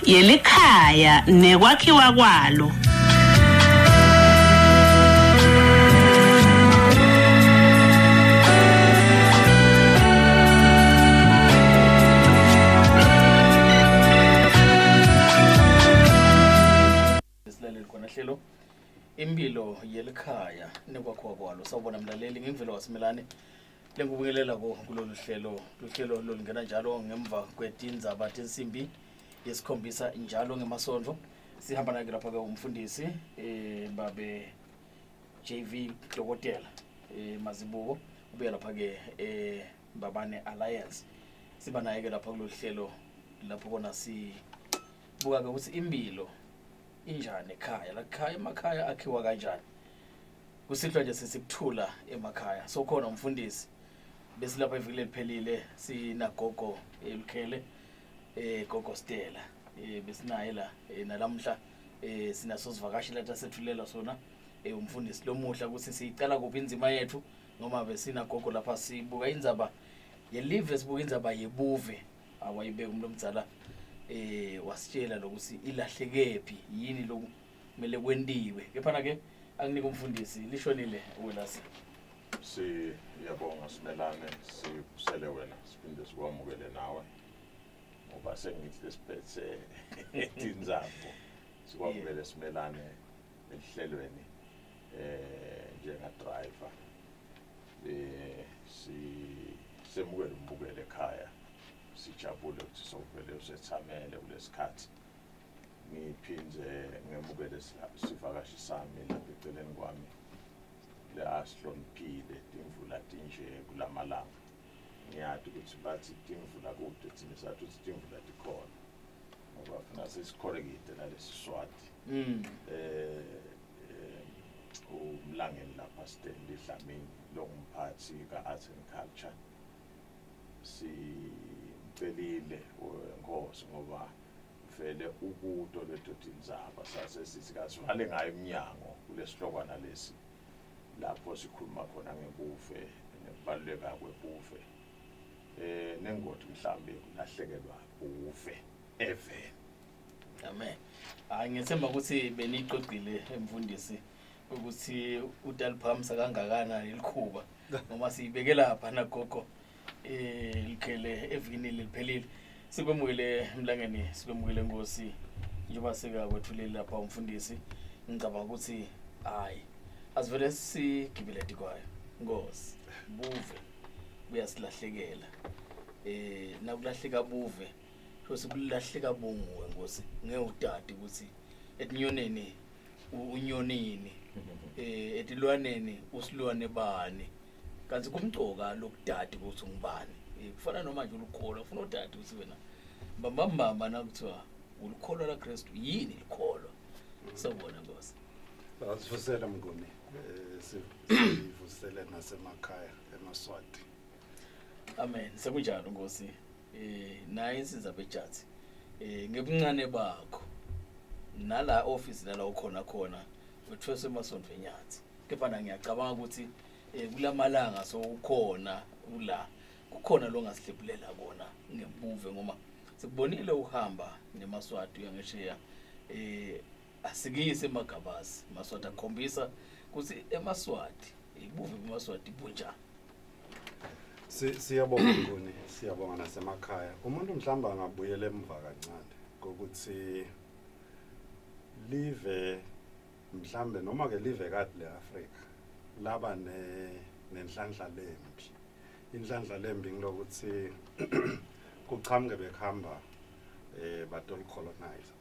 yelikhaya nekwakhiwa kwalo. Silaleli khona hlelo impilo yelikhaya nekwakhiwa kwalo. Sawubona mlaleli, ngingivelo wasimelane lengubungelelako kulolu hlelo. Luhlelo lolungena njalo ngemva kwetindzaba tensimbi yesikhombisa njalo ngemasontfo. Sihamba naye lapha-ke umfundisi babe JV Dokotela Mazibuko ubuya lapha-ke Mbabane Alliance. Siba naye-ke lapha kulolu hlelo lapho kona sibuka-ke ukuthi impilo injani ekhaya, lakhaya emakhaya akhiwa kanjani. Kusihlwa nje sisikuthula emakhaya. Sokhona umfundisi besilapha iviki leliphelile sinagogo elukhele gogo Stella besinaye la nalamhla sinaso sivakashi letha sethulela sona umfundisi lomuhla ukuthi siyicala kuphi inzima yethu noma besinagogo lapha sibuka indzaba yelive, sibuka indzaba yebuve awayibeka umuntu omdzala wasitshela lokuthi ilahlekephi yini lokumele kwentiwe. Kepha ke akunika umfundisi lishonile welasi. Siyabonga simelane, sivusele wena siphinde sikwamukele nawe ngoba sengithi lesiphethe tinzambo. Sikwamukele simelane ehlelweni njenga driver si semukele umbukele ekhaya. Sijabule ukuthi sovele usethamele kulesikhathi. Ngiphindze ngemukele sivakashi sami lapha eceleni kwami la sihloniphile timvula tinje kulamalanga. Ngiyati ukuthi bathi timvula kude, thina sathi ukuthi timvula tikhona ngoba funa sesikhorekide nalesi Swati. Umlangeni lapha Stanley Dlamini longumphathi ka-Arts and Culture. Sicelile Nkosi ngoba vele ukuto leto tindzaba sase sithi kasivale ngayo iminyango kulesihlokwana lesi lapho sikhuluma khona ngebuve nekubaluleka kwebuve nengoti mhlambe kulahlekelwa buve eveni. Amen. Hayi, ngiyethemba ukuthi beniyixoxile emfundisi ukuthi utaliphamisa kangakanani likhuba noma siyibeke lapha nagogo likhele evikini leliphelile. Sikwemukele emlangeni, sikwemukele Nkosi njengoba sekakwethulile lapha umfundisi. Ngicabanga ukuthi hayi asivele sigibele dikwayo Nkosi, buve buyasilahlekela. Nakulahleka buve futhi kulahleka bunguwe Nkosi, ngeke udade ukuthi etinyoneni unyonini etilwaneni usilwane bani, kanti kumcoka lokudade ukuthi ungubani. Kufana noma nje ulukholwa ufuna udade ukuthi wena mbambamba nakuthiwa ulikholwa la Kristu, yini likholwa? Sawubona Nkosi. Asivusele Mnguni, sivusele nasemakhaya eMaswati. Amen. Sekunjalo Nkosi. Naye insiza bejathi ngebuncane bakho nala office lala ukhona khona wethweswe emasontweni enyathi, kepha ngiyacabanga ukuthi kulamalanga so ukhona ula kukhona longasihlephulela kona ngebuve ngoba sikubonile uhamba nemaswati uyangesheya asikiyise emagabazi maswati akhombisa ukuthi emaswati ibuve bemaswati bunjani. Siyabonga Mnguni, siyabonga nasemakhaya. Umuntu mhlawumbe angabuyela emva kancane kokuthi live mhlambe noma ke live kade leAfrika laba nenhlanhla lembi. Inhlanhla lembi ngilokuthi kuchamuke bekuhamba batol colonizer.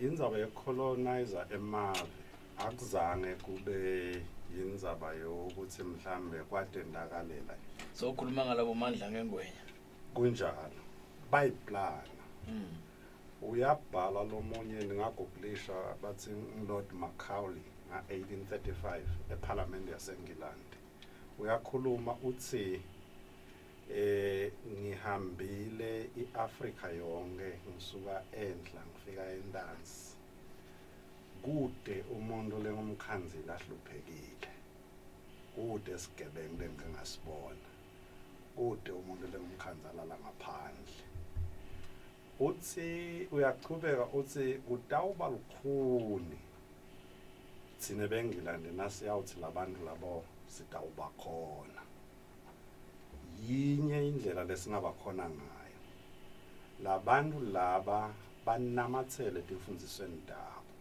Indzaba ye colonizer emave akuzange kube yindzaba yokuthi mhlambe kwatendakalela. So ukhuluma ngalabo mandla ngengwenya. Kunjalo. Bayiplana. Uyabhala lomunye ningagooglisha bathi Lord Macaulay nga-1835 eParliament yaseNgilandi. Uyakhuluma uthi ngihambile iAfrika yonke ngisuka enhla ngifika entansi. Kude umuntu lengumkhanzila ahluphekile. Kude sigebengu lengingasibona. Kude umuntu lengumkhanzala la ngaphandle. Uthi uyachubeka uthi kutawuba lukhuni thine beNgilandi nasiyawuthi labantu labo sitawuba khona. Yinye indlela lesingabakhona ngayo. Labantu laba banamathele etimfundzisweni tabo.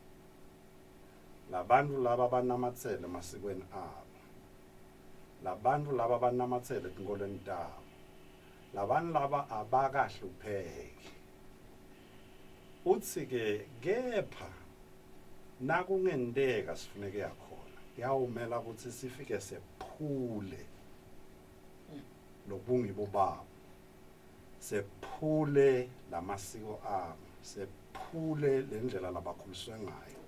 Labantu laba banamathele emasikweni abo. Labantu laba banamathele etinkholweni tabo. Labantu laba abakahlupheki. Uthi ke kepha nakungenteka sifuneke yakhona kuyawumela ukuthi sifike sephule lobungibo babo, sephule lamasiko abo, sephule lendlela labakhuliswe ngayo,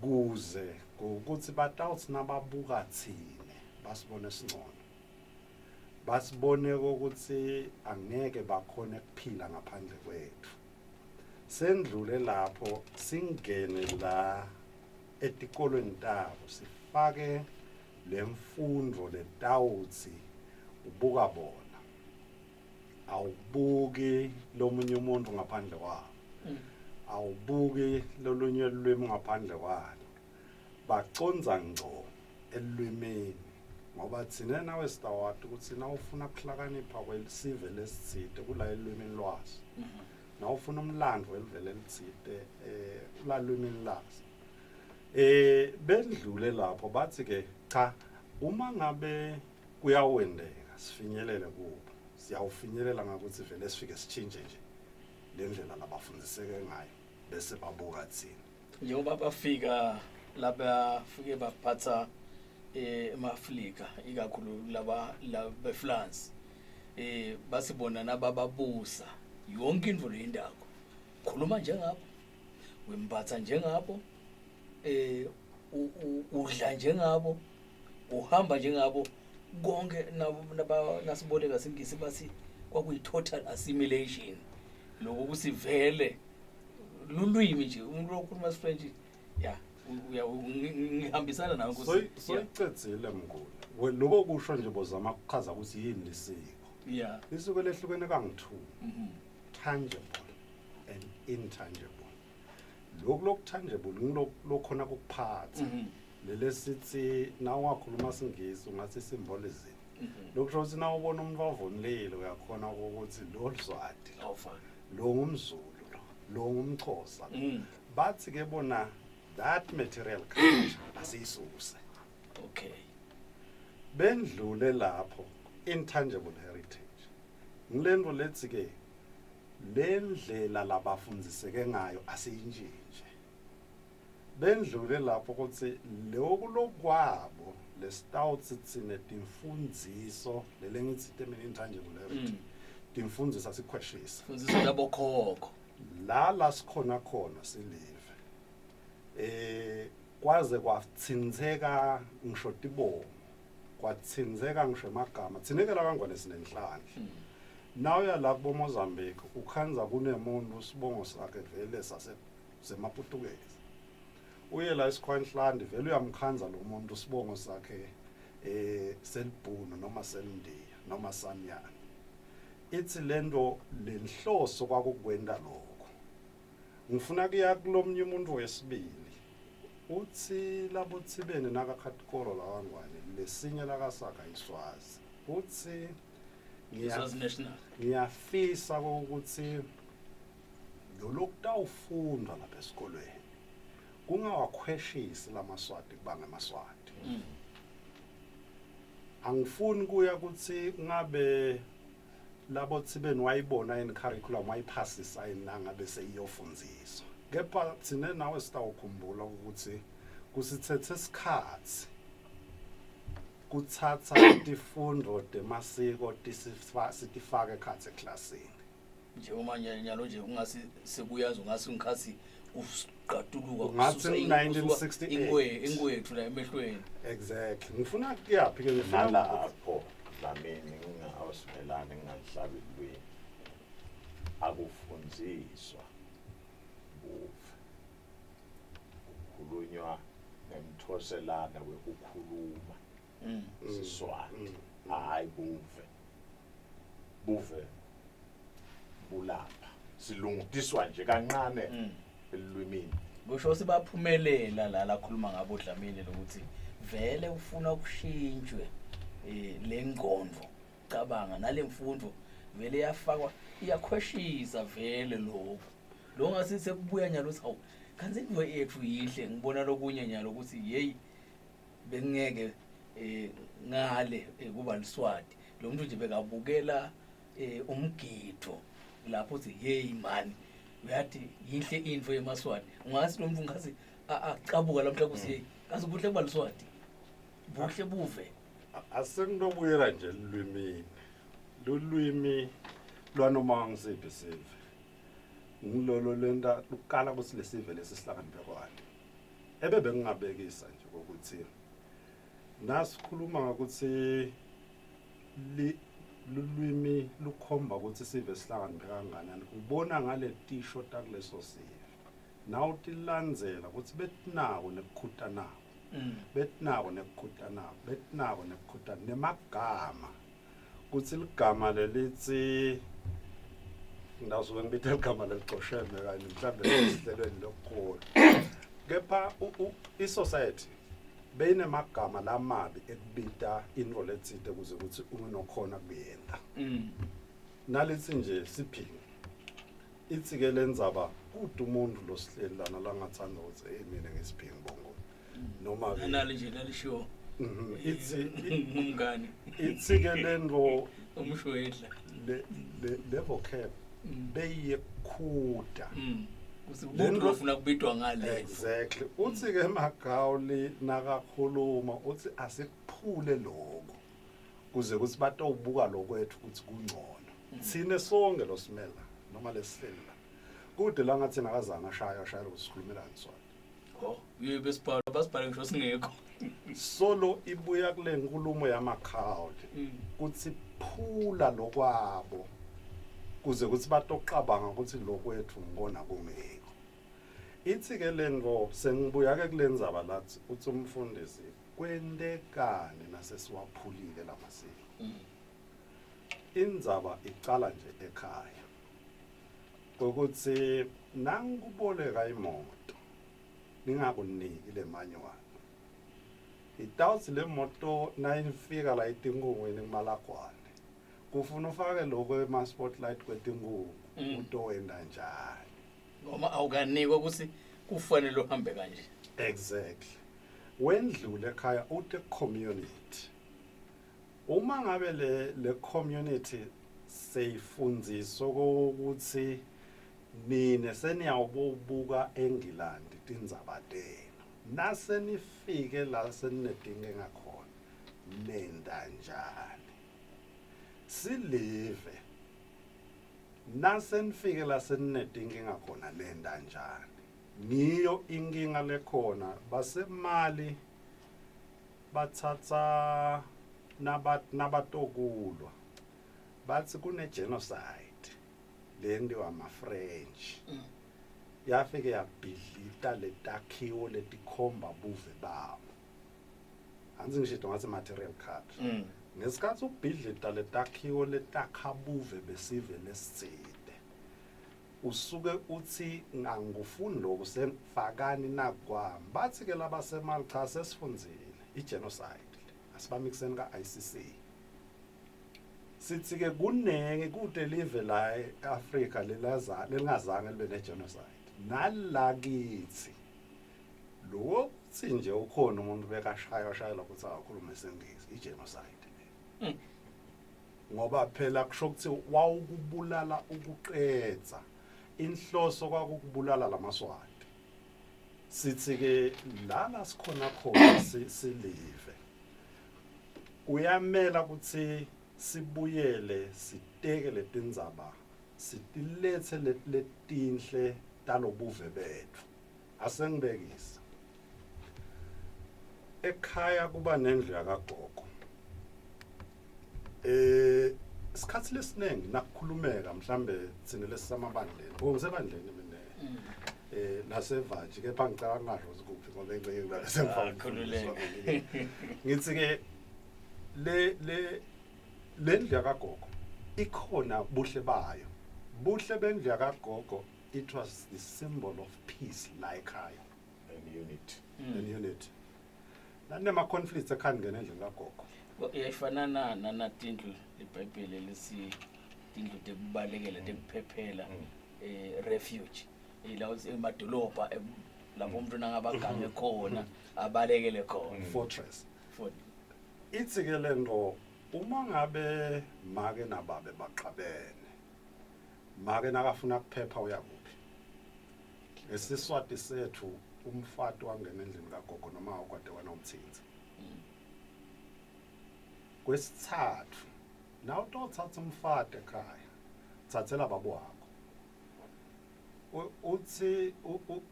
kuze ukuthi batawuthi nababuka thine basibone singcono, basibone ukuthi angeke bakhone kuphila ngaphandle kwethu. Sendlule lapho singene la etikolweni tabo, sifake lemfundo letawutsi ubuka bona, awubuki lomunye umuntu ngaphandle kwabo, awubuki lolunye lulwimi ngaphandle kwalo, bacondza ngco elwimini. Ngoba thina nawe sitawati ukuthi nawufuna kuhlakanipha kwesive lesitsite kula elwimini lwaso, nawufuna umlando welivele elitsite ulalwimini laso. Bendlule lapho bathi ke cha, uma ngabe kuyawendeka sifinyelele kubo, siyawufinyelela ngakuthi vele sifike sitshintshe nje lendlela labafundiseke ngayo bese babuka thina. Njengoba bafika labafike baphatha emaAfrika, ikakhulu laba beFrance, basibona nabababusa yonke into leyindako, khuluma njengabo, wembatha njengabo, udla njengabo, uhamba njengabo, konke nasiboleka singisi bathi kwakuyi total assimilation. Lokho kusivele lulwimi nje, umuntu okhuluma isiFrench ya ngihambisana nawe ukuthi Soyicedzile mnguni. Lokho kusho nje bozama ukuchaza ukuthi yini lisiko. Isiko lehlukene kangu-2. Tangible and intangible. Lokhu lokutangible ngilokhu lokhona ukuphatha. Lelesithi na ungakhuluma singisi ungathi symbolism. Lokho ukuthi na ubona umuntu avunulile uyakhona ukuthi lo Lizwati, lo ngumZulu, lo ngumXhosa. Bathi ke bona that material culture asiyisuse. Bendlule lapho intangible heritage. Ngilento lethi ke lendlela labafundiseke ngayo asiyintshintshe. Bendlule lapho ukuthi lokhu lokwabo lesitawuthi thine timfundziso lelengithi mina intangible heritage. Timfundziso asikhweshisa. Fundziso labokhokho. La sikhona khona silive. Kwaze kwathintheka ngisho tibongo, kwathintheka ngisho emagama. Thina ke la kaNgwane sinenhlanhla. Nawuya la kubo Mozambique ukhanza kunemuntu sibongo sakhe vele sase semaPutukezi. Uye la esikhwanhlandi vele uyamkhanza lo muntu sibongo sakhe selibhunu noma selindiya noma samyana. Ithi lento lenhloso kwakukwenda lokho. Ngifuna kuya kulomnye umuntu wesibili. Uthi labothibeni nakakhatikolo la kaNgwane lesinye lakasakha iSwazi. Uthi Swazi National. Ngiyafisa ukuthi lokutawufundwa lapha esikolweni kungawakhweshisi lamaswati kuba ngamaswati. Angifuni kuya ukuthi ngabe labothibeni wayibona in curriculum wayiphasisa yini nangabe seyiyofundziswa. Kepha thina nawe sitawukhumbula ukuthi kusithethe isikhathi kuthatha tifundo temasiko sitifake ekhatsi eklasini. Njengoba nyalo nje ungasi sekuyazi ungasi ngikhathi usiqatuluka Ungathi ususa 1968. ingwethu la emehlweni. Exactly. Ngifuna kuyaphi ke ngifuna nalapho Dlamini ngingawusimelani ngingahlabi lwimi. Akufundziswa buve. Kukhulunywa ngemthoselana wekukhuluma. Siswati. Hayi buve. Buve bulapha. Silungutiswa nje kancane elulwimini. Kusho ukuthi baphumelela la lakhuluma ngabo Dlamini lokuthi vele ufuna kushintshwe le ngqondo cabanga nale mfundo vele yafakwa iyakhweshisa vele lokho lo ngasithi sekubuya nyalo uthi hawu kanti into yethu yihle ngibona lokunye nyalo ukuthi yeyi bengeke ngale kuba liswati lo muntu nje bekabukela umgido lapho uthi hey man uyathi yinhle into yemaswati ungathi lo muntu ngathi acabuka lamhla kuthi hey kazi kuhle kuba liswati buhle buve. Asekutobuyela nje elulwimini. Lulwimi lwanoma ngisiphi sive ngilolo lenta luqala ukuthi lesive lesi sihlakaniphe kwani. Ebe bengingabekisa nje ukuthi nasikhuluma ngokuthi lulwimi lukhomba ukuthi sive sihlakaniphe kanganani, ubona ngale tisho takuleso sive nawutilandzela ukuthi betinako nekukhutanako, betinako nekukhutanako, betinako nekukhutana nemagama, kuthi ligama lelithi ngidawusuke ngibithe ligama lelicosheme kanye mhlawumbe esihlelweni lokukhulu, kepha i-society beyinemagama lamabi ekubita into letsite kuze ukuthi ungenokhona kuyenta. Nalithi nje siphingi ithi-ke le ndzaba kude umuntu losihleli lana langathanda ukuthi hey mina ngisiphingi bongo noma-ke nali nje lalishiwo ithi umngani ithi-ke lento umusho yedla le vocab beyiyekhuda kuthi umuntu lofuna kubidwa ngale. Exactly. Uthi-ke Magawuli nakakhuluma uthi asikuphule lokho kuze kuthi batowubuka lokwethu ukuthi kungcono. Thine sonke losimela noma lesihleli la kude la ngathi nakazange ashaya ashayela ukuthi sikhulumelani sona. Oh, yebo besibhala basibhala ngisho singekho. Solo ibuya kule nkulumo yamakhawuli kuthi phula lokwabo kuze kuthi batoqabanga ukuthi lokwethu ngibona kungekho. Ithi-ke lento sengibuya-ke kule ndzaba lathi uthi umfundisi kwentekani nasesiwaphulile lamasiko. Indzaba icala nje ekhaya ukuthi nangikuboleka imoto ningakuniki le manual, itawuthi le moto nayifika la etinkungwini kumalagwane kufuna ufake lokho ema-spotlight kwetinkungu, utowenda njani ngoba awukanikwa ukuthi kufanele uhambe kanje. Exactly. Wendlule ekhaya ute community, uma ngabe le community seyifundziswa ukuthi nine seniyawubuka eNgilandi tindzaba tenu, nasenifike la seninedinkinga khona nenda njani, silive nasenifike la seninedinkinga khona nenda njani. Ngiyo inkinga lekhona basemali bathatha nabatokulwa bathi kune genocide lentiwa ama-French, yafike yabhidlita letakhiwo letikhomba buve babo. Anzi ngisho ngathi material card, ngesikhathi ubhidlita letakhiwo letakha buve besive lesitsite usuke uthi ngangifuni lokhu sefakani nakwami. Bathi ke labasemali cha sesifundzile i-genocide asibamikiseni ka-ICC. Sithi ke kunenge kude live la e-Afrika lelingazange libe ne-genocide nalakithi lo kuthi nje ukhona umuntu bekashaya shayela ukuthi akakhulume isiNgisi i-genocide le, ngoba phela kusho ukuthi wawukubulala ukuqedza inhloso kwakukubulala lamaswati. Sithi ke lana sikhona khona silive kuyamela ukuthi sibuyele siteke letindzaba sitilethe letinhle talobuve bethu. Asengibekisa ekhaya kuba nendlu yakagogo, isikhathi lesiningi nakukhulumeka mhlambe thina lesisamabandleni ngisebandleni mina nasevaji, kepha ngicela ngingasho ukuthi kuphi ngoba engeke ngilale sengifaka Khululeka. Ngithi ke le le lendlu yakagogo ikhona buhle bayo. Buhle bendlu yakagogo, it was the symbol of peace la ekhaya. And unity. And unity. Nanema-conflicts ekhaya, ngena endlini kagogo. Iyayifanana nanatindlu libhayibheli lesi, tindlu tekubalekela, tekuphephela, refuge. La emadolobha lapho umuntu nangabagange khona abalekele khona. Fortress. For Ithi ke lento, uma ngabe make nababe baxabene, make nakafuna kuphepha uyakuphi? Esiswati sethu umfati wangena endlini kagogo noma ukwade wanomthinzi. Kwesithathu, na utothatha umfati ekhaya, thathela babo wakho. Uthi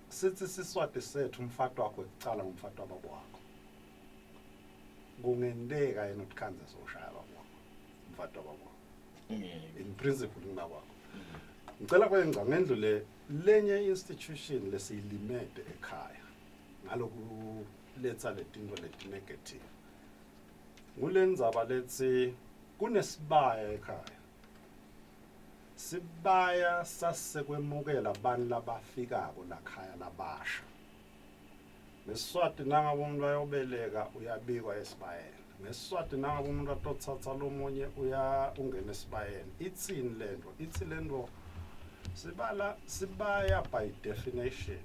sithi siswati sethu umfati wakho ekucala ngumfati wababo wakho. Kungenteka yena utikhanze soshaya babo wakho, umfati wababo wakho. Ngeke. In principle nginakwakho. Ngicela kwenza ngendlule lenye institution lesiyilimede ekhaya ngaloku letha letinto leti negative. Ngulendzaba lethi kunesibaya ekhaya. Sibaya sasekwemukela abantu labafikako lakhaya labasha. Ngesiswati nangabe umuntu ayobeleka uyabikwa esibayeni. Ngesiswati nangabe umuntu atothatha lomunye uya ungena esibayeni. Itsini lento? Itsi lento sibala sibaya by definition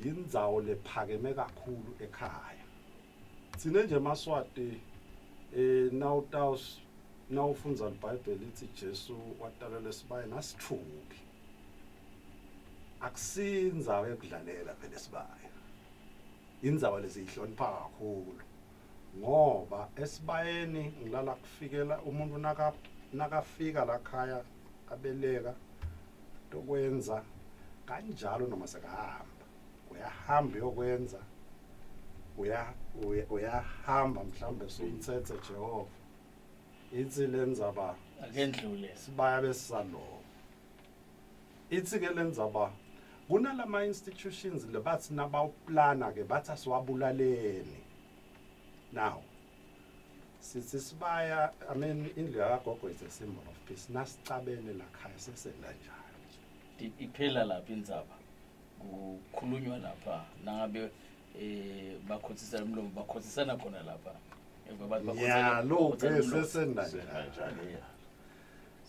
yindzawo lephakeme kakhulu ekhaya. Tsine nje maSwati, nawufundza iBhayibheli lithi Jesu watalelwa esibayeni, asithuki. Akusindzawo yekudlalela phela esibaya. Indzawo lesiyihlonipha kakhulu ngoba esibayeni ngilala kufikela umuntu nakafika lakhaya abeleka tokwenza kanjalo, noma sekahamba uyahamba uyokwenza, uyahamba mhlambe sumthethe Jehova. Ithi lenzaba Akendlule. sibaya besalo. Ithi ke lenzaba kunalama institutions lebathi nabawuplana ke bathi asiwabulaleni. Now sithi sibaya, I mean, indlu yakagogo is a symbol of peace. Nasicabene lakhaya sesenda njani? Iphela lapha indzaba, kukhulunywa lapha nangabe bakhothisana umlomo, bakhothisana khona lapha. Nyalo ke Bakhotsana umlomo. sesenda Senda njani? njani?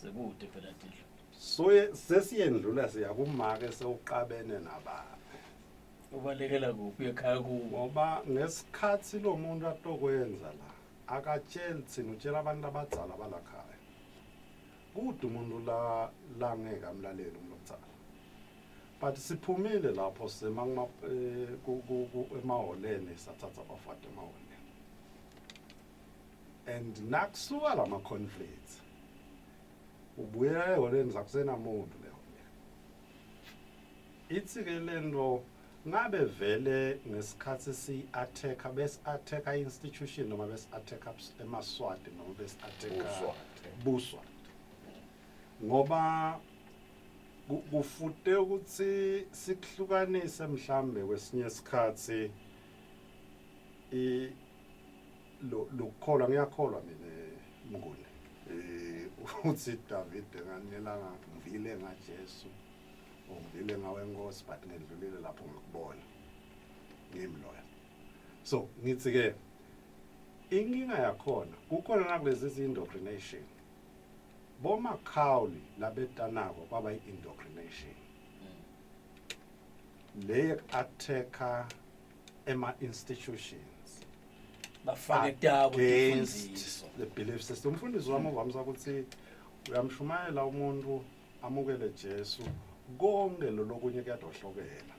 Sekude phela tindlu. So sesiyendlula siya kumake sewuqabene nababa. Ubalekela kuphi ekhaya kubo? Ngoba ngesikhathi lo muntu atokwenza la akatsheli thina, utshela abantu abadzala balakhaya. Kude umuntu la la ngeke amlalele umuntu omdzala. But siphumile lapho sima emaholeni, sathatha abafati emaholeni. And nakusuka lama conflicts ubuyela eholeni zakusenamuntu leho. Ithi ke lento ngabe vele ngesikhathi si-attack besi-attack institution noma besi-attack emaswati noma besi-attack Buswati. buswati, ngoba kufute ukuthi sikuhlukanise mhlambe kwesinye isikhathi i lo lokukholwa. Ngiyakholwa mina Mnguni, uthi David nganelanga ngivile ngaJesu, ungivile ngawe Nkosi, but ngedlulile lapho ngikubona ngimi loya. So ngithi ke inkinga yakhona kukhona nakulezi indoctrination bomakhawuli labetanako kwaba i-indoctrination le attacka ema-institutions bafake tabo against timfundziso. the belief system. Umfundisi wami uvamisa ukuthi uyamshumayela umuntu amukele Jesu, konke lo lokunye kuyadohlokela.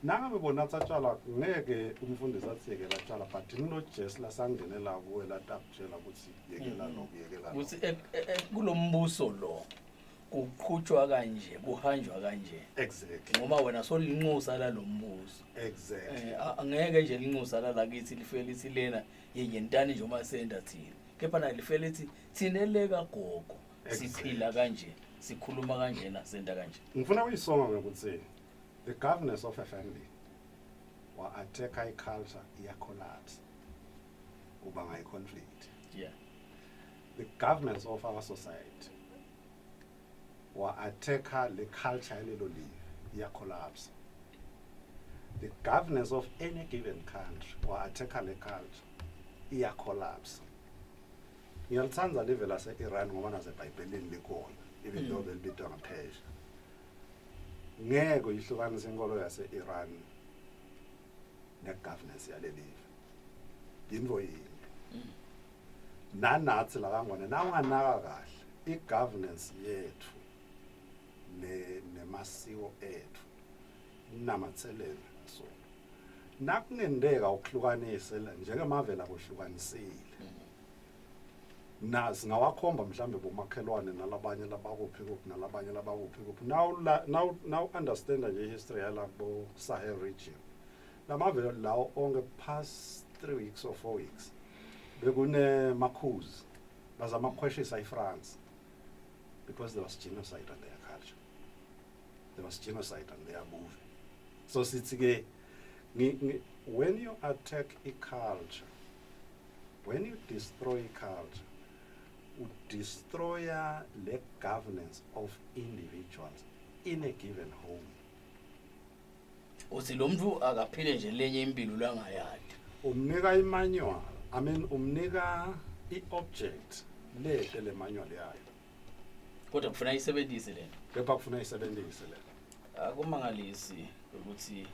Nangabe bona tshwala ngeke umfundisi athi yekela tshwala, but nilo Jesu lasangenela kuwe latakutshela ukuthi yekela lokhu, yekela lokhu. Ukuthi kulombuso lo kuqhutshwa kanje, kuhanjwa kanje. Ngoba wena solinxusa lalombuso. Angeke nje linxusa lalakithi lifike lithi lena yentani nje uma senda thina, kepha na lifike lithi thina leka gogo siphila kanje, sikhuluma kanjena, senda kanje. Ngifuna ukuyisonga ngokuthi the governance of a family wa attack i culture iya collapse, kuba ngayi conflict. the governance of our society, wa-attacka le culture yalelo live, iyacollapse. The governance of any given country, wa-attacka le culture, iyacollapse. Ngiyalithanda live lase-Iran ngoba nasebhayibhelini likhona, even though belibitwa ngaphesha. Ngeke uyihlukanise inkolo yase-Iran ne-governance yalelive, yintfo yinye. Nanathi la kaNgwane, na unganaka kahle i-governance yethu nemasiko ethu namathelelo, so nakungenteka ukuhlukanise njengemavela kuhlukanisile na singawakhomba mhlambe bomakhelwane nalabanye labakuphi kuphi nalabanye labakuphi kuphi. Now now now understand nje history yala kubo Sahel region, lamavela lawo onke, past 3 weeks or 4 weeks bekune ma-coups, bazama ukukhweshisa iFrance because there was genocide on their culture, there was genocide on their movie. So sithi ke when you attack a culture, when you destroy culture, you destroy the governance of individuals in a given home. Uthi lo muntu akaphile nje lenye impilo langayadi. Umnika imanual, I mean, umnika i-object lehle le manual yayo. Kodwa kufuna isebenzise lento. Kepha kufuna isebenzise le. Akumangalisi ukuthi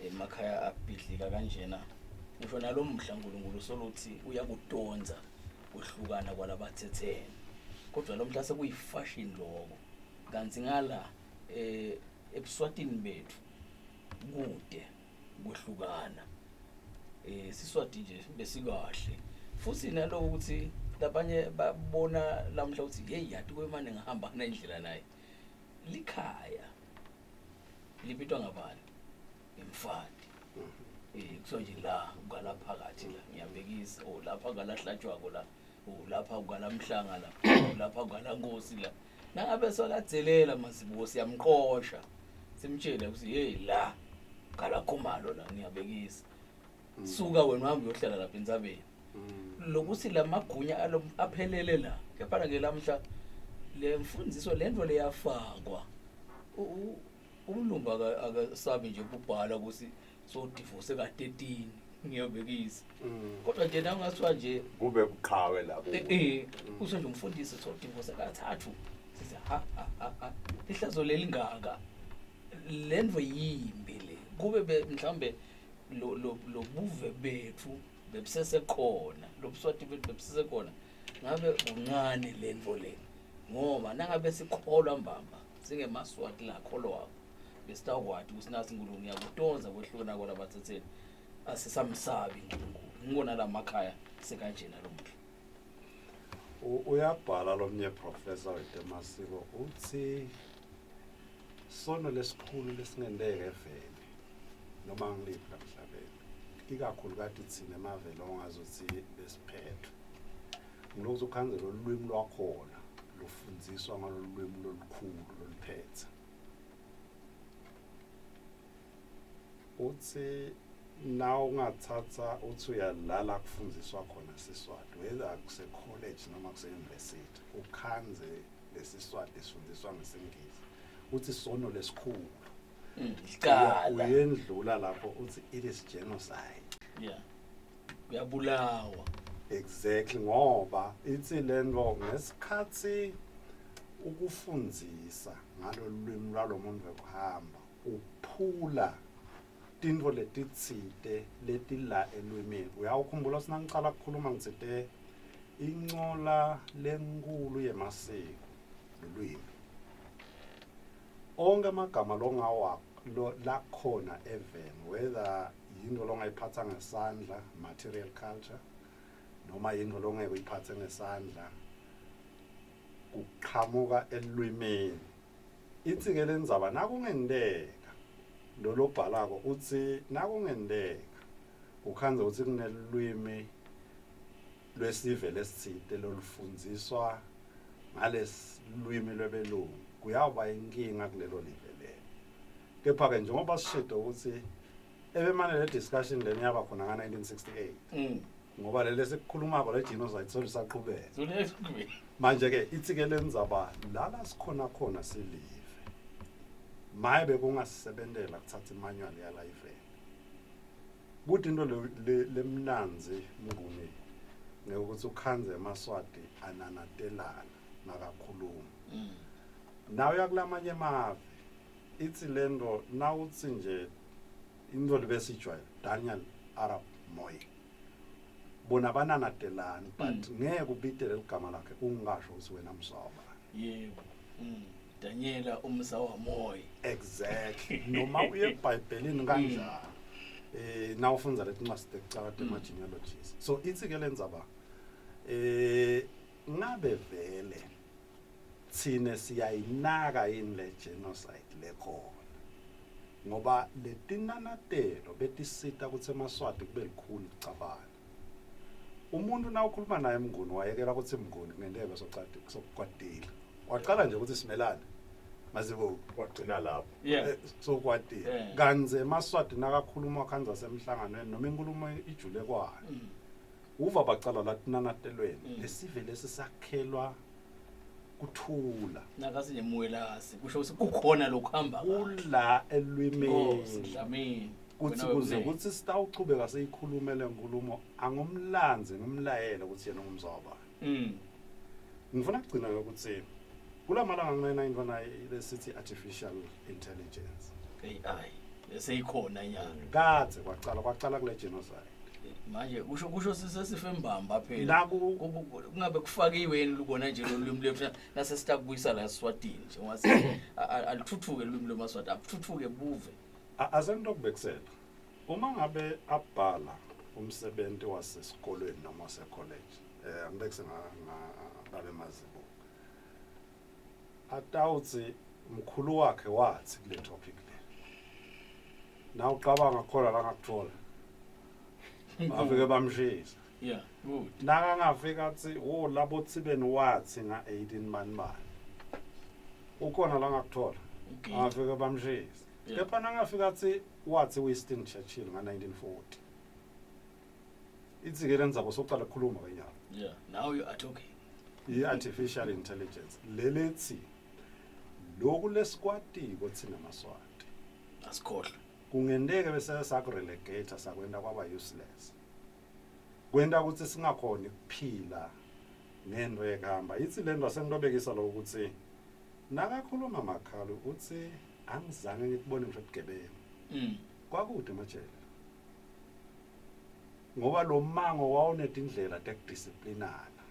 emakhaya abhidlika kanjena. Ngisho nalomhla uNkulunkulu soluthi uyakutonza kuhlukana kwalabathethene, kodwa lo mhla sekuyifashion lokho, kanti ngala ebuswatini bethu kude kuhlukana. Siswati nje besikahle futhi naloko ukuthi labanye babona lamhla ukuthi hey, yathi kwemane ngihamba nendlela naye. Likhaya libitwa ngabani? Ngemfati. Kuthiwa nje la ukala phakathi la, ngiyabekisa, o lapha kalahlatshwako la, o lapha ukalamhlanga la, o lapha ukalankosi la. Nangabe sokadzelela mazibuko, siyamqosha, simtshele ukuthi hey, la kalakhumalo la, ngiyabekisa, suka wena uhambe uyohlala lapha entsabeni. Lokuthi lamagunya alo aphelele la. Kepha ke lamhla le mfundiso lento leyafakwa, umlumbu akasabi nje ukubhala ukuthi so divorce ka-13, ngiyobekisa. Kodwa nje na ungathiwa nje kube kuqhawe la kuwe. Usho nje umfundisi so divorce kathathu, sithi ha ha ha ha, ihlazo lelingaka, lento yimbi le. Kube mhlambe lo lo lobuve bethu bebusesekhona, lobuswati bethu bebusesekhona, ngabe kuncane lento le, ngoba nangabe sikholwa mbamba singemaswati lakholwako, besitawukwati ukuthi nasi uNkulunkulu ngiyakutonza kwehlukana kwalabathetheni, asisamsabi uNkulunkulu. Ngibona la makhaya sekanjena lo muntu. Uyabhala lomnye professor wetemasiko, uthi sono lesikhulu lesingenteka eveni noma ngiliphi lamhlabeni, ikakhulukati thina emavele ongazuthi besiphethwe ngilokuthi ukhanze lolu lwimi lwakhona lufundziswa ngalolu lwimi lolukhulu loluphethe. Uthi na ungathatha uthi uyalala kufundziswa khona Siswati, whether kuse college noma kuse university, ukhanze lesiswati sifundiswa ngesingisi, uthi sono lesikhulu. Icala. Uyendlula lapho, uthi it is genocide. Yeah, uyabulawa. Exactly, ngoba ithi lento ngesikhathi ukufundzisa ngalolu lwimi lwalomuntu wekuhamba, uphula tintfo letitsite letila elwimini. Uyawukhumbula sinangicala ukukhuluma ngitsite incola lenkulu yemasiko lulwimi. Onke amagama longawa lakhona eveni, whether yinto longayiphatha ngesandla, material culture, noma yinto longeke uyiphathe ngesandla, kuqhamuka elwimini. Ithi ke lendzaba nakungenteka lo lobhalako uthi nakungenteka ukhanze ukuthi kunelwimi lwesive lesitsite lolufundziswa ngalesilwimi lwebelungu, kuyawuba inkinga kulelo live lelo. Kepha-ke njengoba sishido ukuthi ebemane le discussion lena yaba khona nga-1968. Ngoba lele sekukhulumako le genocide solisaqhubeka. Solisaqhubeka. Manje ke ithi ke lenzaba lala sikhona khona silive. Maye bekungasebentela kuthatha imanual yala ivele. Kuthi into lemnanzi Mnguni ngekuthi ukhanze emaSwati ananatelana nakakhuluma. Nawe uyakulamanye emave ithi lento nawuthi nje into lebesijwayele Daniel Arap Moi bona bananatelani but ngeke ubitele ligama lakhe ungasho ukuthi wena msawaba. Yebo. Daniela umsa waMoyi. Exactly. Noma uye eBhayibhelini kanjani. Nawufundza letincwadi tekucala tema genealogies. So ithi ke lenzaba ngabe vele thine siyayinaka yini le genocide lekhona, ngoba letinanatelo betisita kutsi emaSwati kube likhuni kucabana. Umuntu na ukhuluma naye Mnguni wayekela kutsi Mnguni kungenteka sokukwatile, waqala nje ukuthi simelane Mazibuko, wagcina lapho. Sokwatile. Kanzi emaSwati nakakhuluma khanza semhlanganweni noma inkulumo ijule kwayo, uva bacala latinanatelweni lesive lesi sakhelwa kuthula. Nakasinemuwelasi kusho ukuthi kukhona lokuhamba kula elwimeni Dlamini kuthi kuze kuthi sitawuchubeka seyikhulume lenkulumo angumlanzi ngimlayele ukuthi yena ungumzawabani. Ngifuna kugcina ukuthi kulamalanga ngena into nayo lesithi artificial intelligence, AI seyikhona nyalo. Kadze kwacala kule genocide. Manje kusho sesifembamba phela. Kungabe kufakiwe yini lukona nje lolu lwimi lwethu nase sitakubuyisa la eSwatini nje ngase alithuthuke lwimi lwemaSwati, akuthuthuke buve. Asento kubekisela uma ngabe abhala umsebenzi wasesikolweni noma wasecollege, angibekise ngabe Mazibuko atawuthi mkhulu wakhe wathi kule topic le, na uqabanga khona la ngakuthola bafike bamshisa. Yeah, good. Nakangafika athi wo labo Thibeni wathi nga 18 bani bani, ukhona la ngakuthola afike bamshisa. Kepha nangafika athi wathi Winston Churchill nga 1940, ithi ke lenzaba sokuqala ukukhuluma kenyalo. Yeah, now you are talking. I-artificial intelligence lelethi lokhu lesikwatiko thina maSwati asikhohlwe, kungenteke bese sakurelegate sakwenta kwaba useless, kwenta ukuthi singakhoni ukuphila ngento yekuhamba. Ithi lento asengitobekisa lokho ukuthi nakakhuluma Makhalo uthi angizange ngikubone ngisho bugebengu. Kwakude emajele ngoba lo mango wawunetindlela tekudisciplinana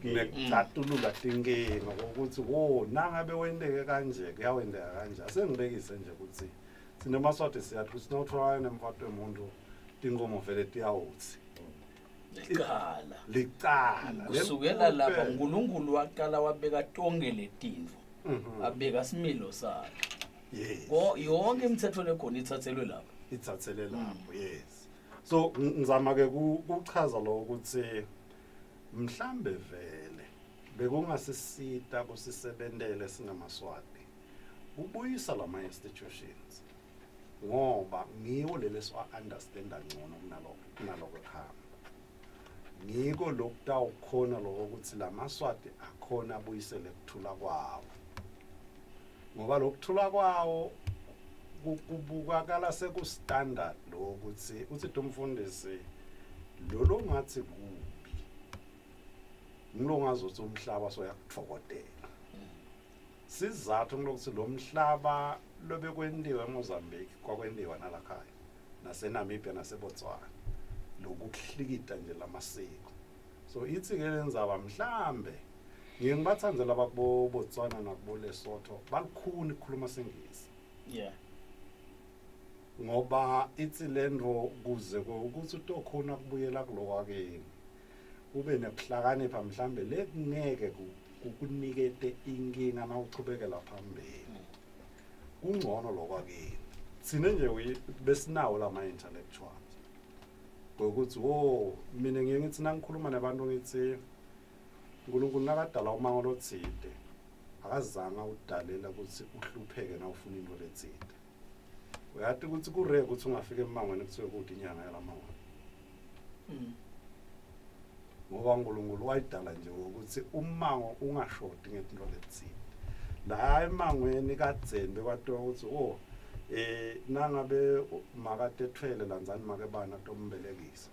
nekucatulula tinkinga, ukuthi wo nangabe wenteke kanje kuyawenteka kanje. Asengibekise nje ukuthi sinemaSwati siyathi ukuthi nawutholakala nemfati wemuntu tinkomo vele tiyawuthi licala licala. Kusukela lapha uNkulunkulu waqala wabeka tonke letintfo, abeka similo sakhe. Yonke imithetho lekhona ithathelwe lapho, ithathele lapho. Yes, so ngizama ke kuchaza lo ukuthi mhlambe vele bekungasisita kusisebentele singamaSwati kubuyisa lama institutions, ngoba ngiwo leli siwa understanda ngcono kunaloko ekhaya. Ngiko lokutawukhona lokho ukuthi lamaSwati akhona abuyisele kuthula kwawo, ngoba lokuthula kwawo kubukakala seku-standard lo ukuthi uthi umfundisi lolo ngathi kubi ngilo ngazothi umhlaba soyakutfokotela. Sizathu ngilokuthi lo mhlaba lobekwentiwe eMozambique kwakwentiwa nalakhaya naseNamibia naseBotswana, lokuhlikita nje lamasiko. So ithi ke lenzaba mhlambe ngiye ngibathanze laba kubo Botswana nakubo Lesotho balikhuni ukukhuluma singisi. Ngoba ithi lento kuze ukuthi utokhona kubuyela kulokwakeni ube nekuhlakanipha mhlambe lekungeke kukunikete inkinga nawuchubekela phambili. Kungcono lokwakini. Sine nje besinawo lama intellectuals ngokuthi wo mina ngiye ngithi nangikhuluma nabantu ngithi uNkulunkulu nakadala umango lotsite akazange awudalela ukuthi uhlupheke na ufuna into letsite. Uyati ukuthi kure ukuthi ungafika emangweni kuthiwe kude inyanga yalamangweni. Ngoba uNkulunkulu wayidala nje ukuthi ummango ungashodi ngetinto letsite. La emangweni kadzeni bekwatiwa ukuthi oh nangabe makatethwele landzani make bana tombelekisa.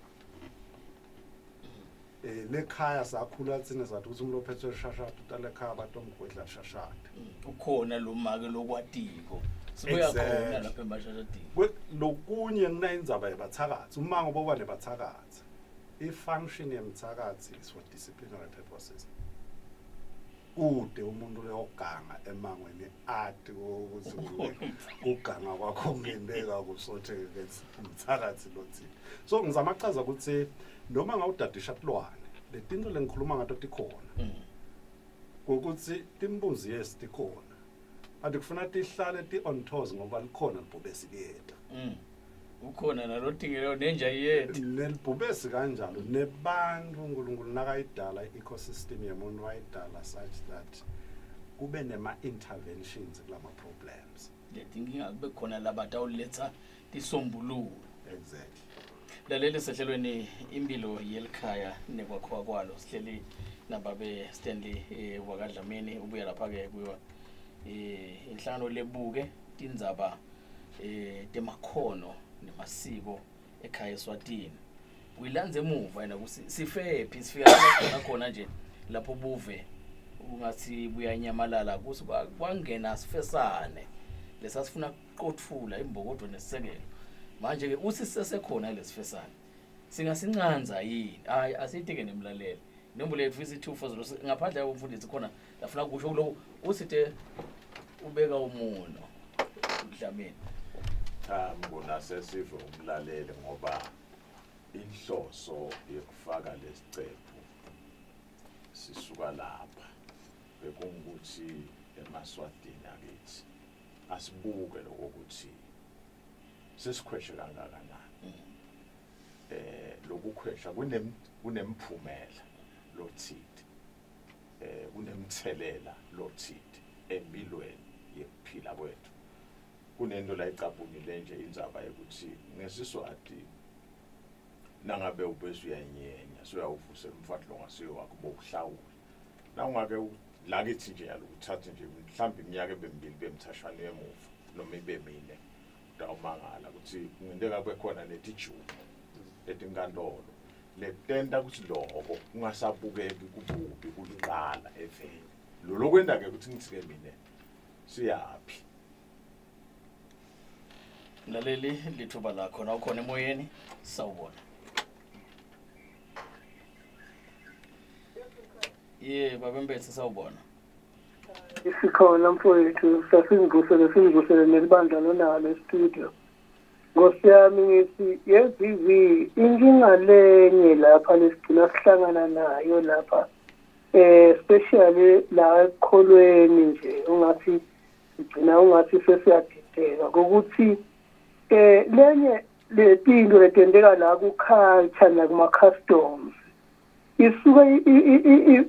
Lekhaya sakhula tsine sathi ukuthi umuntu ophethwe lishashati utale ekhaya batomgwedla lishashati. Ukhona lo make lokwatiko. Sibuya khona lapha emashashadini. Lokunye kunayindzaba yebathakathi, umango boba nebathakathi. I-function yemthakathi is for disciplinary purposes. Kude umuntu leyoganga emangweni ati ukuthi kuganga kwakho kungenteka kusotheke umthakathi lothile. So ngizama kuchaza ukuthi noma ngawudadisha tilwane letinto lengikhuluma ngato tikhona. Ukuthi timbuzi yes tikhona. But kufuna tihlale ti on toes ngoba likhona libhubesi liyeta. Ukhona nalotingelo nenja iyethu. Nelibhubesi kanjalo nebantu uNkulunkulu nakayidala i-ecosystem yemuntu wayidala such that kube nema interventions kulama problems. Letinkinga kube khona labatawuletsa tisombululo. Exactly. Laleli sehlelweni impilo yelikhaya nekwakhiwa kwalo sihleli nababe Stanley wakaDlamini ubuya lapha ke kuyo inhlangano lebuke tindzaba temakhono nemasiko ekhaya eSwatini. Uyilandze emuva yena kusi sifephi sifika khona khona nje lapho buve ungathi buyanyamalala kusi kwangena sifesane lesasifuna kuqothula imbokodo nesisekelo. Manje ke uthi sisesekhona lesifesane singasincanza yini? Hayi asitike nemlaleli. Inombolo yethu isi 240 ngaphandle komfundisi khona lafuna kusho kuloko usite ubeka umuno uDlamini. Cha mbona sesive umlaleli ngoba inhloso yekufaka lesicephu sisuka lapha bekungukuthi emaswatini akithi asibuke lokuthi sesikhweshe kangakanani. Lokukhwesha kunemphumela lothile, kunemthelela lothile empilweni yekuphila kwethu. Kunento la icabungile nje indzaba yokuthi ngesiswati nangabe ubese uyanyenya soyawuvusela umfati lo ngasiyo wakho bowuhlawula. Nawungake lakithi nje yalokuthatha nje mhlawumbe iminyaka ebemibili bemthashana emuva noma ibe mine utawumangala ukuthi kungenteka kube khona netijumo letinkantolo letenta ukuthi loko kungasabukeki kububi kuliqala eveni. Lo lokwenta ke ukuthi ngithi ke mina siyaphi. Mlaleli lithuba lakho na ukhona emoyeni sawubona. Ye babembethe sawubona. Isikhona mfowethu sasingivusele singivusele nelibandla lonalo e-studio. Nkosi yami ngithi ye-VV inkinga lenye lapha lesigcina sihlangana nayo lapha especially la ekukholweni nje ungathi sigcina ungathi sesiyadideka ukuthi lenye letinto letenteka la ku-culture nakuma-customs isuke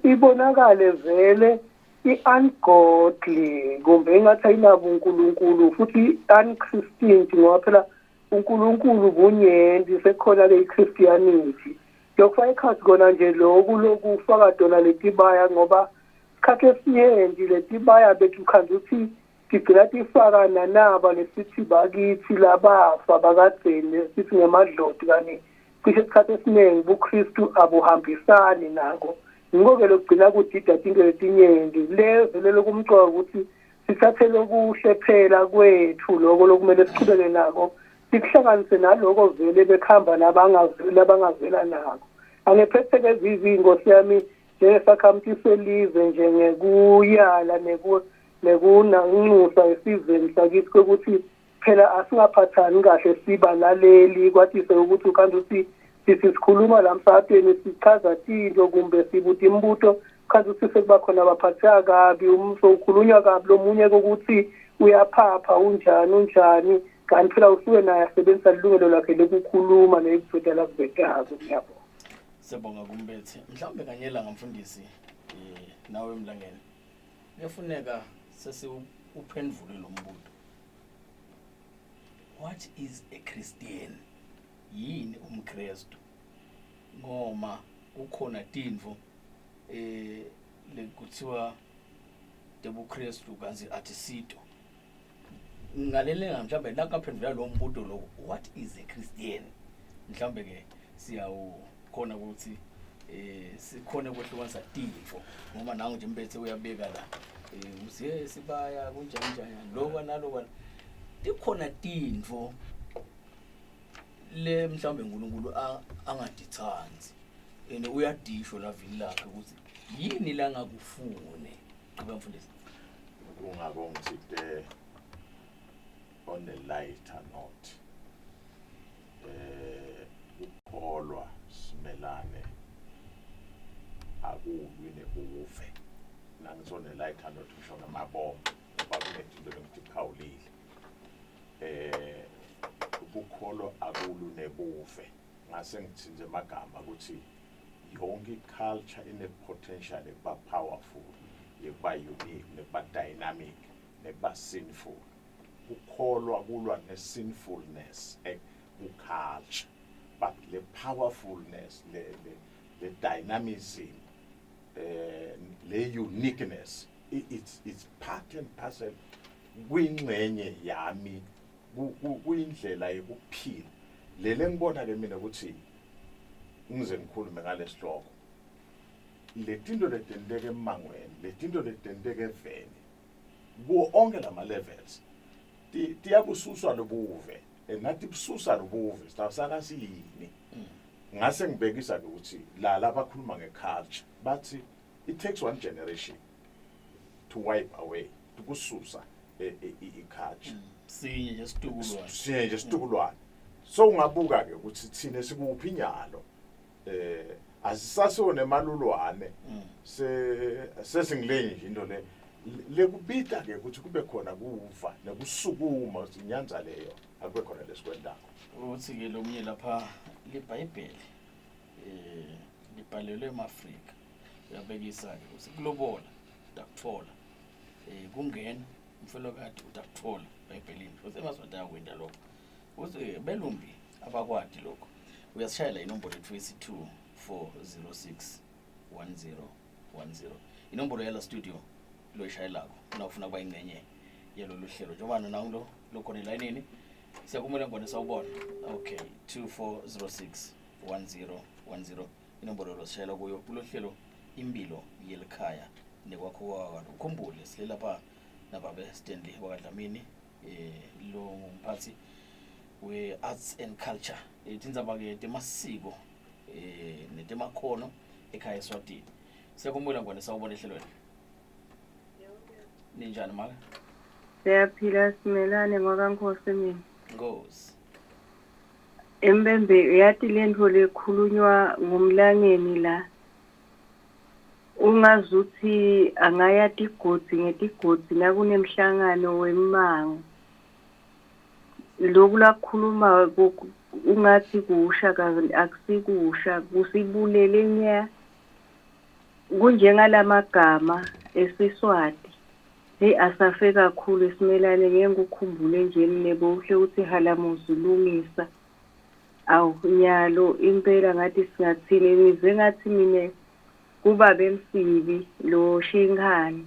ibonakale vele i-ungodly kumbe ingathi ayinabo uNkulunkulu futhi unchristian ngoba phela uNkulunkulu bunyenti sekhona ke iChristianity. Lokufaka ekhatsi kona nje loku lokufaka tona letibaya ngoba isikhathi esinyenti letibaya bethu khanze ukuthi tigcina tifaka nanaba lesithi bakithi labafa bakadzeni lesithi ngemadloti kani cishe isikhathi esiningi buKristu abuhambisani nako. Ngiko-ke lokugcina kudida tinto letinyenti le vele lokumcoka ukuthi sithathe lokuhle phela kwethu loko lokumele sichubeke nako sikuhlanganise naloko vele bekhamba labangavela nako. Angiphetheke vivi inkosi yami njengesakhamuti selive nje ngekuyala nekunanxusa esizweni sakithi ukuthi phela asingaphathani kahle sibalaleli kwatise ukuthi ukanti uthi sikhuluma la msakatweni sichaza tinto kumbe sibuta imibuto kanti uthi sekuba khona abaphatheka kabi ukhulunywa kabi lomunye kokuthi uyaphapha unjani unjani kanti phela usuke naye asebenzisa ilungelo lakhe lokukhuluma nekuveta lakuvetako. Ngiyabonga. Siyabonga kumbethe. Mhlawumbe kanye la ngamfundisi nawe emlangeni kuyafuneka sesiuphendvule lo mbuto. What is a Christian? Yini umKristu? Ngoma kukhona tintfo lekuthiwa tebuKristu kantsi atisito. Ngalelenga mhlawumbe nakaphendvula lo mbuto lo, what is a Christian? Mhlawumbe ke siyawukhona ukuthi sikhone kwehlukanisa tintfo, ngoba nangu nje mbethe uyabeka la usiye sibaya kunjani njani lokwa nalokwa, tikhona tintfo le mhlawumbe uNkulunkulu angaditsanzi and uyadisho la vini lakhe ukuthi yini la ngakufune. Qhubeka mfundisi. Kungako ngitsite on a lighter note, ukukholwa simelane akulwi nebuve. Nangithi on a lighter note ngisho ngamabomu, ngoba kunetinto lengitiphawulile. Ukukholwa akulwi nebuve, ngase ngithinze amagama ukuthi yonke i-culture ine-potential ekuba powerful, yekuba unique, nekuba dynamic, nekuba sinful. Kukholwa kulwa ne-sinfulness ku-culture, but le powerfulness, le dynamism, le uniqueness, it's part and parcel kwingxenye yami, kuyindlela yokuphila. Lele ngibona ke mina ukuthi ngize ngikhulume ngalesihloko, letinto letenteka emangweni, letinto letenteka eveni, kuwo onke lama levels tiyabususwa lobuve, nathi bususa lobuve sitawusala siyini. Ngase ngibekisa ke ukuthi la labakhuluma ngeculture bathi it takes one generation to wipe away, ukususa i-culture. Sinye nje situkulwane. Sinye nje situkulwane. So ungabuka ke ukuthi thine sikuphi inyalo, asisasiwo nemalulwane, sesingilenye nje into le lekubita ke ukuthi kube khona kuva nekusukuma inyanza leyo, akube khona lesikwendako. Uthi ke lo munye lapha liBhayibheli libhalelwe emaAfrika, uyabekisa ke ukuthi kulobola utakutfola, kungena umfelokati utakutfola eBhayibhelini, futhi emaSwati ayakwenda lokho. Uthi belumbi abakwadi lokho. Uyasishayela inombolo yethu esi 2406 1010, inombolo yala studio loyishayelako na ufuna kuba ingcenye yalolu hlelo. Njengoba nangu lo khona elayinini, siyakumela ngone, sawubona. Okay, 2406 1010 inombolo losishayela kuyo kulo hlelo Impilo Yelikhaya Nekwakho Kwakalo. Ukhumbule sile lapha nababe Stanley wakaDlamini, lo ngumphathi we-arts and culture, tindzaba-ke temasiko netemakhono ekhaya eSwatini. Siyakumukela ngwane, sawubona ehlelweni. Ninjani make? Siyaphila simelane ngwakankosi mina. Nkosi. Embembe uyati lento lekhulunywa ngumlangeni la. Ungazuthi angaya tigodzi ngetigodzi nakunemhlangano wemmango. Lokhu lakhuluma ungathi kusha akusikusha, kusibulele nya. Kunjengalamagama eSiswati. Hey, asafe kakhulu simelane, ngeke ngikukhumbule nje mina bohle uthi halamuzulungisa. Awu nyalo impela ngathi singathini, ngize ngathi mina kuba bemsibi lo Shinkhani.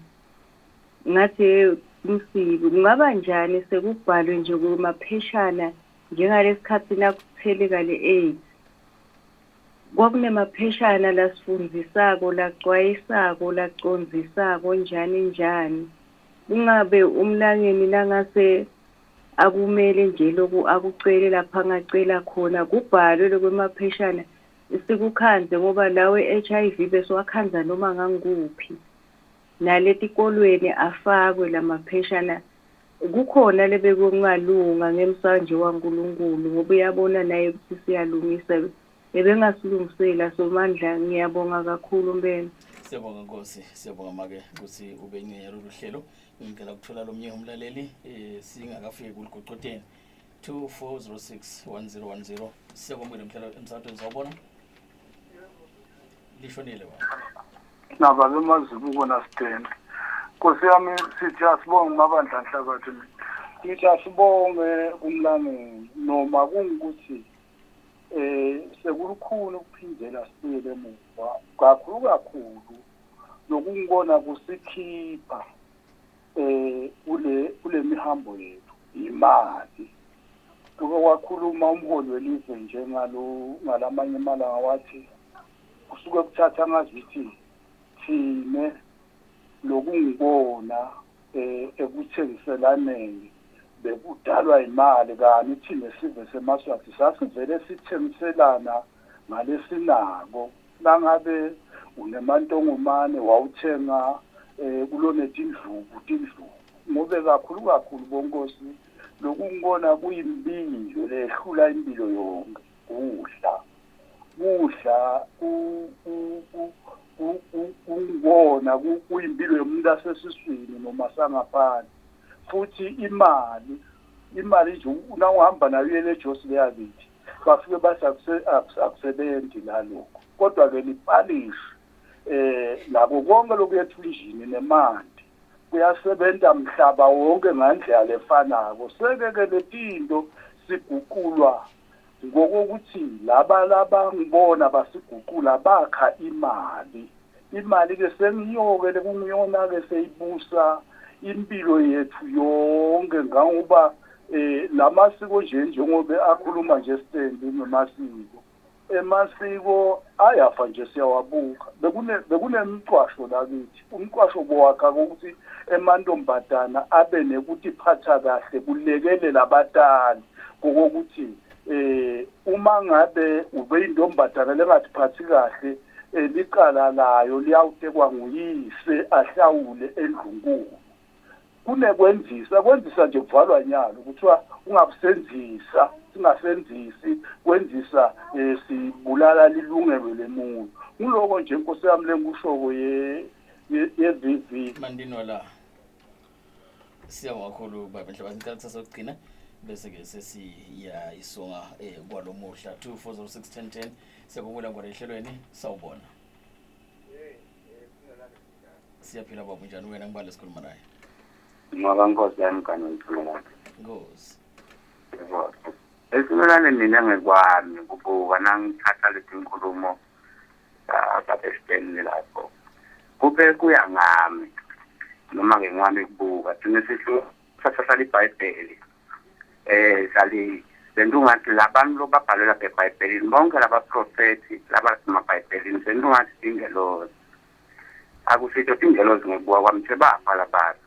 Ngathi umsibi kungaba njani sekubhalwe nje kumapheshana njengalesikhathi nakutheleka le AIDS. Kwakunemapheshana lasifundzisako, lacwayisako, lacondzisako njani njani. Kungabe umlangeni nangase akumele nje lokhu akucele lapha angacela khona, kubhalwe lokwemapheshana sikukhandze, ngoba lawe HIV besiwakhandza noma ngangikuphi. Naletikolweni afakwe lamapheshana, kukhona lebekungalunga ngemsanje waNkulunkulu, ngoba uyabona naye ukuthi siyalungisa. Ebengasilungisela Somandla, ngiyabonga kakhulu mpela. Siyabonga Nkosi, siyabonga make ukuthi ube ingcenye yalolu hlelo. Ngicela ukuthola lomnye umlaleli singakafiki kuligocoteni. 2406 1010. Siyakwamukela emhlalo emsakazweni, sawubona. Lishonile baba. Nababe Mazibuko naSidende. Nkosi yami sithi asibonge mabandla Nhlabathi. Ngithi asibonge kumlangeni noma kungukuthi sekulukhuni ukuphindela sibuyele emuva kakhulu kakhulu lokungibona kusikhipha kule mihambo yethu imali. Kuke kwakhuluma umholi welizwe njengalo ngalamanye amalanga wathi kusuke kuthatha ngazithi thine lokungibona ekuthengiselaneni bekudalwa imali kani thina sive semaswati sasivele sithengiselana ngalesinako. Nangabe unemantongomane wawuthenga kulonetindlubu tindlubu ngobe kakhulu kakhulu bonkosi lokungibona kuyimpilo lehlula impilo yonke kudla kungibona kuyimpilo yomuntu asesiswini noma sangaphandle. Futhi imali nje nawuhamba nayo uyele eJosi leyakithi bafike bathi akusebenzi lalokho, kodwa ke lipalishi nako konke lokuyethunjini nemanti kuyasebenza mhlaba wonke ngandlela lefanako. Seke-ke letinto siguqulwa ngokokuthi laba ngibona basiguqula bakha imali. Imali-ke sengiyo-ke lekungiyona-ke seyibusa impilo yethu yonke, ngangoba lamasiko nje njengoba akhuluma nje stendi ngemasiko, emasiko ayafa nje siyawabuka. Bekunemcwasho lakithi, umcwasho bowakha ukuthi emantombazana abe nekutiphatha kahle kulekelela abatali ngokuthi uma ngabe ube intombazana lengatiphathi kahle licala layo liyawutekwa nguyise ahlawule endlunkulu. Kunekwenzisa kwenzisa nje kuvalwa nyalo kuthiwa ungakusenzisa singasenzisi kwenzisa sibulala lilungelo lemuntu. Nguloko nje inkosi yami lengikushoko ye-VV Mandinwa la. Siyabonga kakhulu baba Nhlabathi, ngicela kusasa ukugcina bese ke sesiya isonga kwalomuhla 24061010 siyakubula ngwane ehlelweni. Sawubona. Siyaphila baba, unjani wena? Ngibale sikhuluma naye. Ngoba nkosi yami kanye ngithumelana. Nkosi. Yebo. Esimelane mina ngekwami kubuka nangithatha leti nkulumo babesiteni lapho. Kube kuya ngami noma ngengwami kubuka thina sihlu sathatha iBhayibheli. Sali lento ngathi labantu lobabhalwe lapha eBhayibhelini bonke labaprofethi labasemabhayibhelini sento ngathi tingelozi. Akusitho tingelozi ngekubuka kwami sebafa labantu.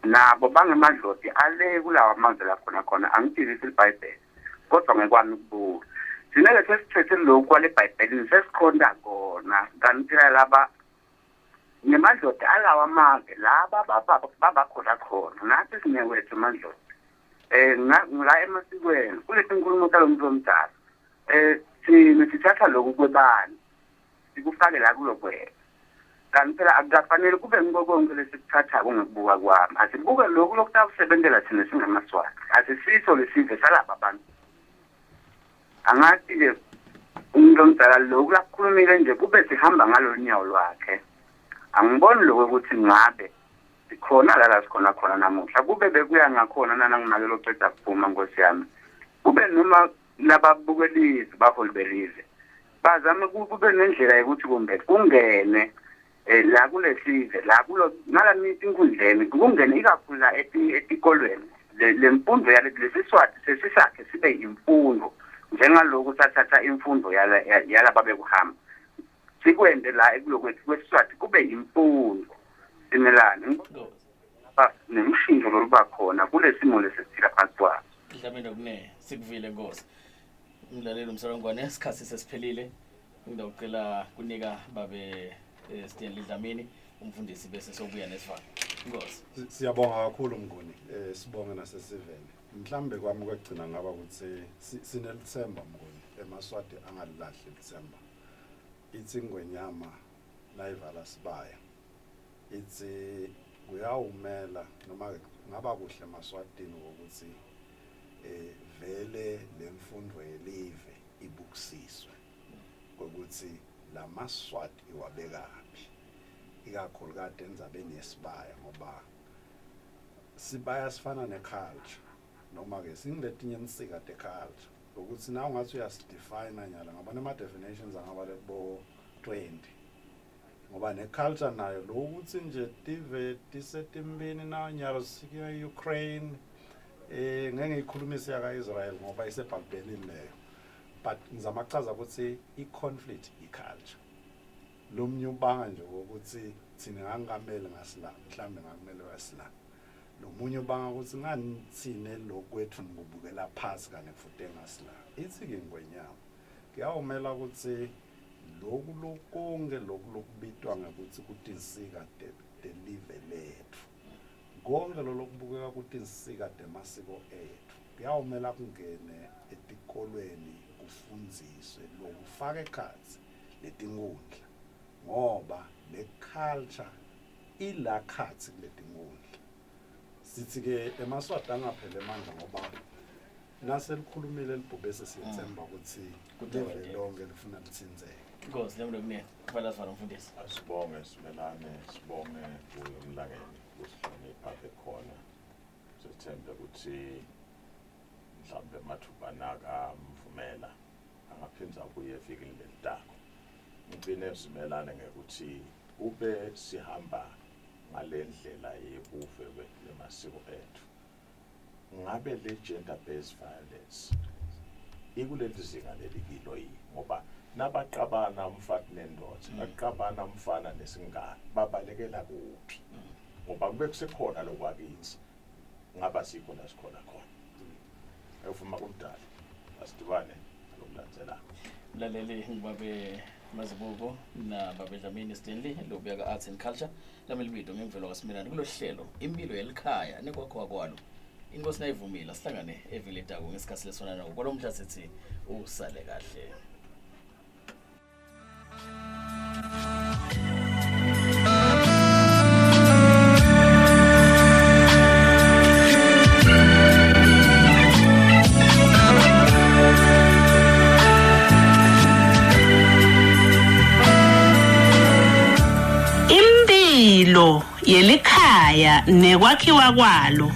Nabo bangemadloti ale kulawa mazwe la khona khona angiphikisi iBhayibheli kodwa ngekwami kubuka. Thina-ke sesithethe lokhu kwale Bhayibhelini sesikhonta kona kanti phela laba nemadloti alawa amave laba babakhona khona nathi sinewethu amadloti. La emasikweni kuleti nkulumo talo muntu omdala thina sithatha lokhu kwebani sikufake la kulokwena. Kanti phela akukafanele kube ngiko konke lesikuthathako ngekubuka kwami. Asibuke lokhu lokutakusebentela thina singamaswati. Asisiso lesive salaba bantu. Angathi-ke umuntu omdala lokhu lakukhulumile nje kube sihamba ngalolu nyawo lwakhe. Angiboni lokho ukuthi ngabe sikhona la sikhona khona namuhla. Kube bekuya ngakhona nanangimake loceda kuphuma nkosi yami. Kube noma lababukelize baholi belize bazame kube nendlela yokuthi kumbe kungene la kulesive la kulo nalami inkundleni kungene ikakhulu la etikolweni le mfundo yale lesiswati sesisakhe sibe imfundo njengaloku sathatha imfundo yalaba bekuhamba sikwende la ekulokwethu kwesiswati kube imfundo simelane nemshintsho loluba khona kulesimo lesesiphila phansi kwaso. Dlamini kune sikuvile nkosi. Umlaleli umsalongwane isikhathi sesiphelile. Ngidawucela kunika babe Stanley Dlamini umfundisi bese sobuya nesivalo. Nkosi. Siyabonga kakhulu Mnguni, sibonge nasesiveni. Mhlambe kwami kwegcina ngaba ukuthi sinelithemba Mnguni, emaswati angalilahli lithemba. Ithi ingwenyama nayivala sibaya. Ithi kuyawumela noma ngaba kuhle emaswatini ukuthi vele lemfundo yelive ibukusiswe ukuthi lamaswati iwabekaphi ikakhulukade endzabeni yesibaya ngoba Sibaya sifana neculture noma ke singiletinye insika teculture ukuthi na ungathi uyasidefine nyala ngabona ama definitions angaba lebo 20 ngoba neculture nayo lokuthi nje tive tisetimbini na nyalo sike Ukraine eh ngeke ngiyikhulumise yaka Israel ngoba isebhayibhelini leyo, but ngizama kuchaza ukuthi i-conflict i-culture lomnye ubanga nje wokuthi thina ngangamele ngasila, mhlambe ngakumele wasila lo munye ubanga ukuthi ngani thine lokwethu nikubukela phasi kane futhi engasila. Ithi-ke ngwenyama kuyawumela ukuthi loku lokonke loku lokubitwa ngekuthi kutinsika telive lethu, konke lo lokubukeka kutinsika temasiko ethu, kuyawumela kungene etikolweni kufundziswe lokufaka ekhatsi letinkundla, ngoba le culture ila khatsi kuletinkundla. Sithi-ke emaSwati angapheli emandla ngoba naselikhulumile libhubesi, siyethemba ukuthi live lonke lifuna litsintseke. Nkosi lemlo kunene kufanele sivale, mfundisi. Asibonge Simelane, sibonge kuye uMlangeni kusihlonipha bekhona. Sethembe ukuthi mhlawumbe amathuba nakamvumela angaphinda abuye evikini lelitako. Ngicine Simelane ngekuthi kube sihamba ngale ndlela yebuve nemasiko ethu, ngabe le gender based violence ikuleli zinga lelikilo yini? Ngoba nabaqabana umfati nendoda, baqabana umfana nesingane, babalekela kuphi? Ngoba kube kusekhona lokwakithi, ngaba sikho la sikhona khona. Evuma kumdala, asidibane lokulandzelako. Mlaleli, ngibabe Mazibuko na babe Dlamini Stanley lobuya ka-Arts and Culture. Lami libito ngemvelo kaSimelane kulo hlelo impilo yelikhaya nekwakhiwa kwalo. Inkosi nayivumile, asihlangane eviledako ngesikhathi lesifana nako kwalo mhla. Sithi usale kahle. Impilo yelikhaya nekwakhiwa kwalo.